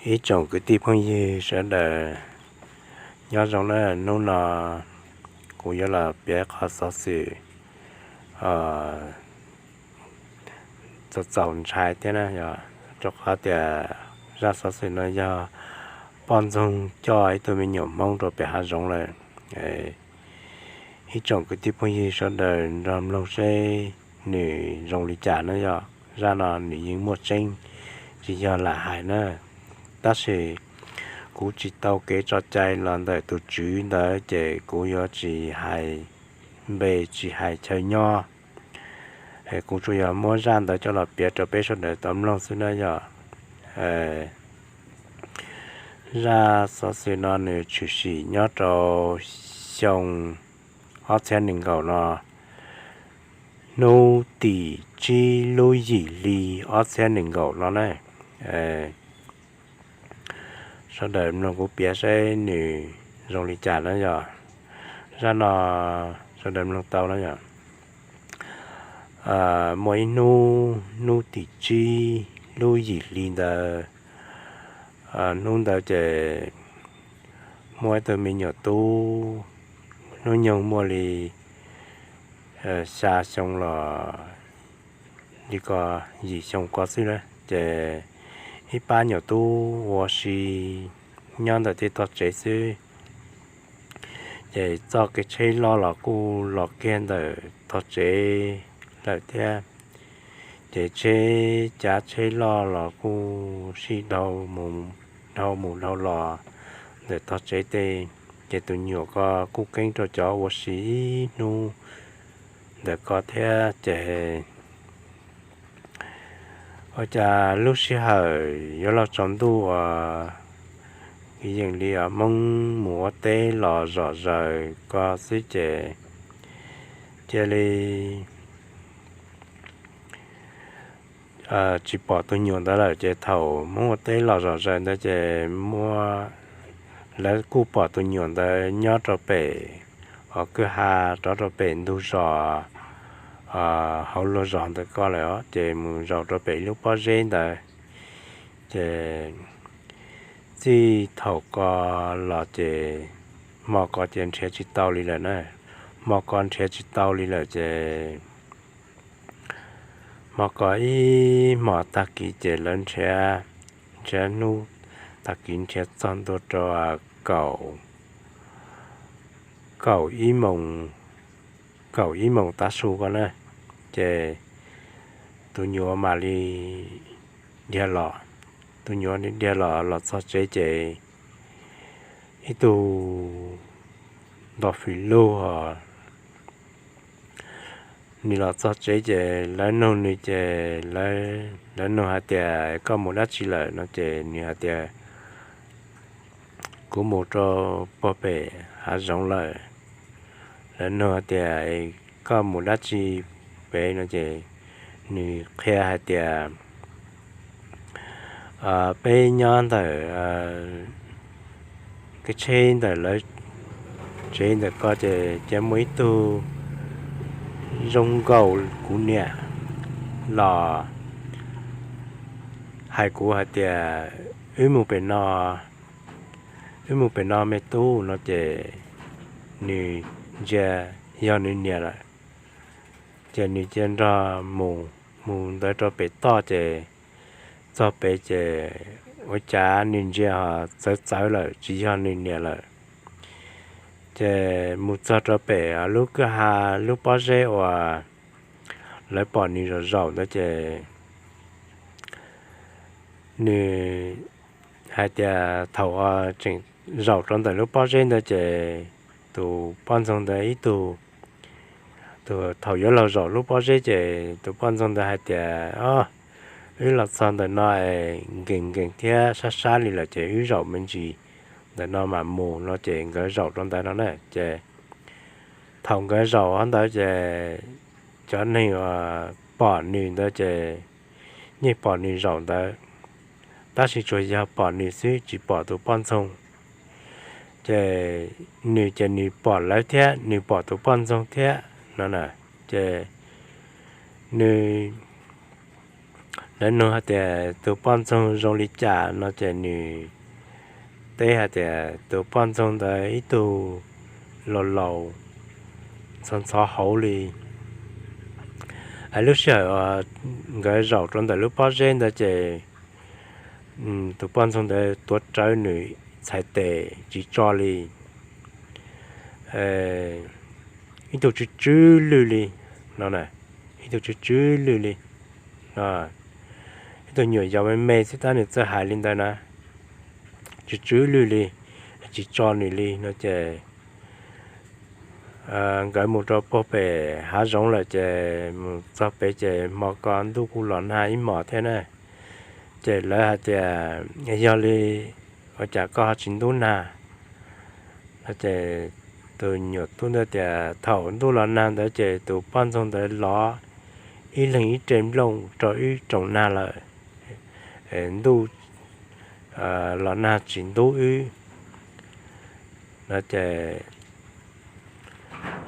Ib tsoom kwv tij phooj ywg sawv daws nyob zoo na. Hnub no kuv yuav los piav qhov xov xwm txaus txaus ntshai thiab na, yog rau qhov tias zaj xov xwm no yog poj ntxoog coj ib tug me nyuam Hmoob rau pem hav zoov lawm. Ib tsoom kwv tij phooj ywg sawv daws nrog mloog seb nws zoo li cas na. Yog zaj no nws yeej muaj tseeb, tsis yog lam hais na. Tab sis kuv tsis tau kev tso cai los ntawm tus tswv ntawd ces kuv yuav tsis hais npe tsis hais chaw nyob. Kuv tsuas yog muab zaj ntawd coj los piav rau peb sawv daws tau mloog xwb na. Yog zaj xov xwm no nws tshwm sim nyob rau xyoo ob txhiab nees nkaum no, hnub tim tsib lub yim hli ob txhiab nees nkaum no na. Sawv daws mloog kuv piav seb nws zoo li cas na. Yog zaj no sawv daws mloog tau na. Yog muaj ib hnub, hnub tim tsib lub yim hli ntawd, hnub ntawd ces muaj ib tug me nyuam tub, hnub nyoog muaj li xya xyoo los li ko, yim xyoo ko xwb na. Ces ib pab nyuam tub ua si nyob ntawm tej tog tsev xwb. Ces txoj kev tsheb loj los kuj los kiag ntawm tog tsev lawm thiab. Ces tsheb cav tsheb loj los kuj sij dhau mus dhau los ntawm tog tsev tej. Ces tus nyuam ko kuj keeb rau cov ua si ib hnub ntawm ko thiab. Ces ua cas lub sij hawm yuav los tsaus ntuj uas yeej li Hmoob mus ua teb los zom zaws ko xwb ces cia li tsis pom tus nyuam ntawd lawm. Ces thaum Hmoob ua teb los zom zaws ntawd ces muaj, lawv kuj pom tus nyuam ntawd nyob rau pem hauv kwj ha, rov rau pem ntug zos hauv luag zos ntawm ko lawm os. Ces mus zaum rau pem lub pob zeb ntawd. Ces txij thaum ko los ces hmo ko ces nrhiav tsis tau li lawm na. Hmo ko nrhiav tsis tau li lawm ces hmo ko ib hmos tag kis ces lawv nrhiav, nrhiav hnub tag kis nrhiav txog ntua rau kaum, kaum ib moos, kaum ib moos tav su ko na. Ces tus nyuam mam li dhia los, tus nyuam dhia los, los txog tsev ces ib tug nto fim lug os. Nws los txog tsev ces lawv nug nws ces lawv nug hais tias koj mus dab tsi lawm no ces nws hais tias kuv mus rau puag pem hav zoov lawm. Lawv nug hais tias koj mus dab tsi pem no ces nws qhia hais tias peb nyob ntawm kev tsheb ntawm lawv tsev ntawm ko ces cia muaj ib tug zoo nkaus kuv niam los hais kuv hais tias wb mus pem no, wb mus pem no me tub no ces nws ntsia yog nws niam lawm. Ces nws cia nrog mus, mus ntawd rau pem toj ces txog pem ces ua cas nws ntsia ho txawv txawv lawm tsis yog nws niam lawm. Ces mus txog rau pem lub kwj ha, lub pob zeb uas lawv pom nws zaum zaum ntawd ces nws hais tias thaum tseem zaum rau ntawm lub pob zeb ntawd ces tus poj ntxoog ntawd ib tug, tus thaum yuav los zaum lub pob zeb ces tus poj ntxoog ntawd hais tias o, wb los txog ntawm no es nkees nkees thiab sab sab li lawm ces wb zaum me ntsis ntawm no mam mus no ces nkawd zaum rau ntawd no na. Ces thaum nkawd zaum ntawd ces cov neeg uas pom nws ntawd ces yeej pom nws zaum ntawd, tab sis tsuas yog pom nws xwb tsis pom tus poj ntxoog. Ces nws ces nws pom lawv thiab nws pom tus poj ntxoog thiab no na. Ces nws Lawv nug hais tias tus poj ntxoog zoo li cas no ces nws teb hais tias tus poj ntxoog ntawd ib tug laus laus ntxhov ntxhov hauv li. Lub sij hawm uas nkawd zaum rau ntawm lub pob zeb ntawd ces tus poj ntxoog ntawd tuav rawv nws txhais tes tsis tso li, ib tug tsw tsw lwj li no, ib tug tsw tsw lwj li. Ib tug nyuam yaus me me xwb tab nws txawj hais li ntawd na, tsw tsw lwj li, tsis tso nws li no ces nkawd mus rau puag pem hav zoov lawm ces mus txog pem ces hmo ko ntuj kuj los nag ib hmos thiab na. Ces lawv hais tias, yog li ua cas koj ho tsis ntub nag? No ces tus nyuam tub ntawd tias thaum ntuj los nag ntawd ces tus poj ntxoog ntawd lov ib leeg ib re nplooj rau wb roos nag lawm, ntuj los nag tsis ntub wb no ces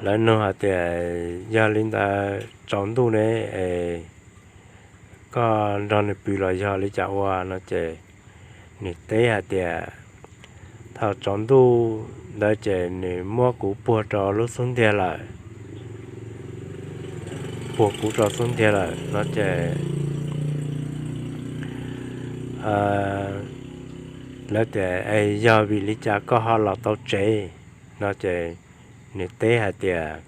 lawv nug hais tias, yog li ntawd tsaus ntuj ne es koj nrog nws pw los yog li cas ua no ces nws teb hais tias thaum tsaus ntuj ntawd ces nws muab kuv puag rau lub xub ntiag lawm, puag kuv rau xub ntiag lawm no ces lawv tias, es yog vim li cas koj ho los tau tsev no ces nws teb hais tias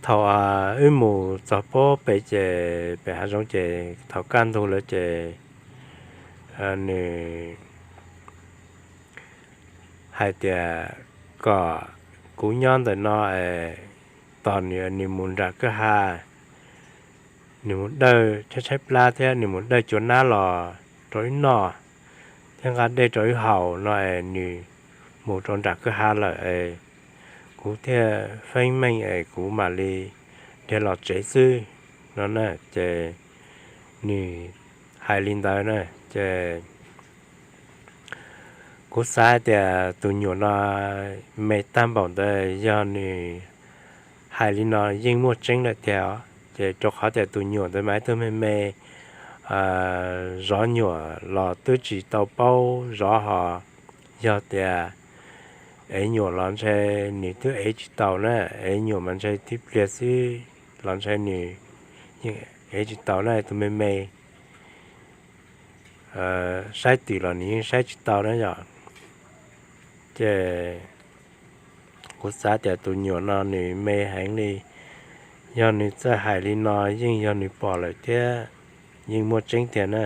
thaum wb mus txog puag pem ces pem hav zoov ces thaum kaj ntug lawm ces nws hais tias kom kuv nyob ntawm no tos nws, nws mus nram kwj ha, nws mus dawj tshaib tshaib plab thiab nws mus dawj cua nab los rau wb noj thiab nqa dej rau wb haus no es nws mus rau nram kwj ha lawm es kuv thiaj feeb meej es kuv mam li dhia los tsev xwb no na. Ces nws hais li ntawd na ces kuv xav tias tus nyuam no me tag npaum ntawd yog nws hais li no yeej muaj tseeb lawm tiag os. Ces rau qhov tias tus nyuam ntawd mas ib tug me me zov nyuam los twb tsis tau paub zov ho, yog tias ev nyuam los ntshe nws twb ev tsis taus na, ev nyuam mas ntshe tib pliag xwb los ntshe nws yeej ev tsis taus na, tus me me saib twm los nws yeej saib tsis tau na yom. Ces kuv xav tias tus nyuam no nws me heev li, yog nws txawj hais li no yeej yog nws pom lawm thiab yeej muaj tseeb tiag na.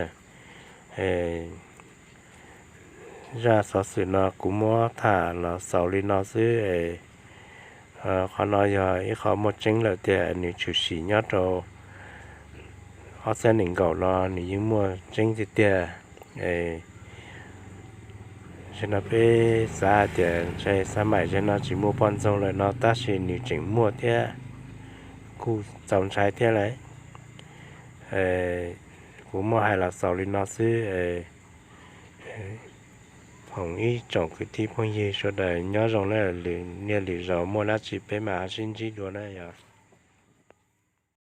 Zaj xov xwm no kuv muab tham los xaus li no xwb es qhov no yog ib qho muaj tseeb lawm tiag, nws tshwm sim nyob rau ob txhiab nees nkaum no nws yeej muaj tseeb tiag tiag. Zaum no peb xav hais tias ntshe xav maim zaum no tsis muaj poj ntxoog lawm no tab sis nws tseem muaj thiab, kuj txaus ntshai thiab lauj. Kuv muab hais los xaus li no xwb. Foom ib tsoom kwv tij phooj ywg sawv daws nyob zoo na, lwm niaj lwm zaus muaj dab tsi peb mam sib ntsib dua na yog.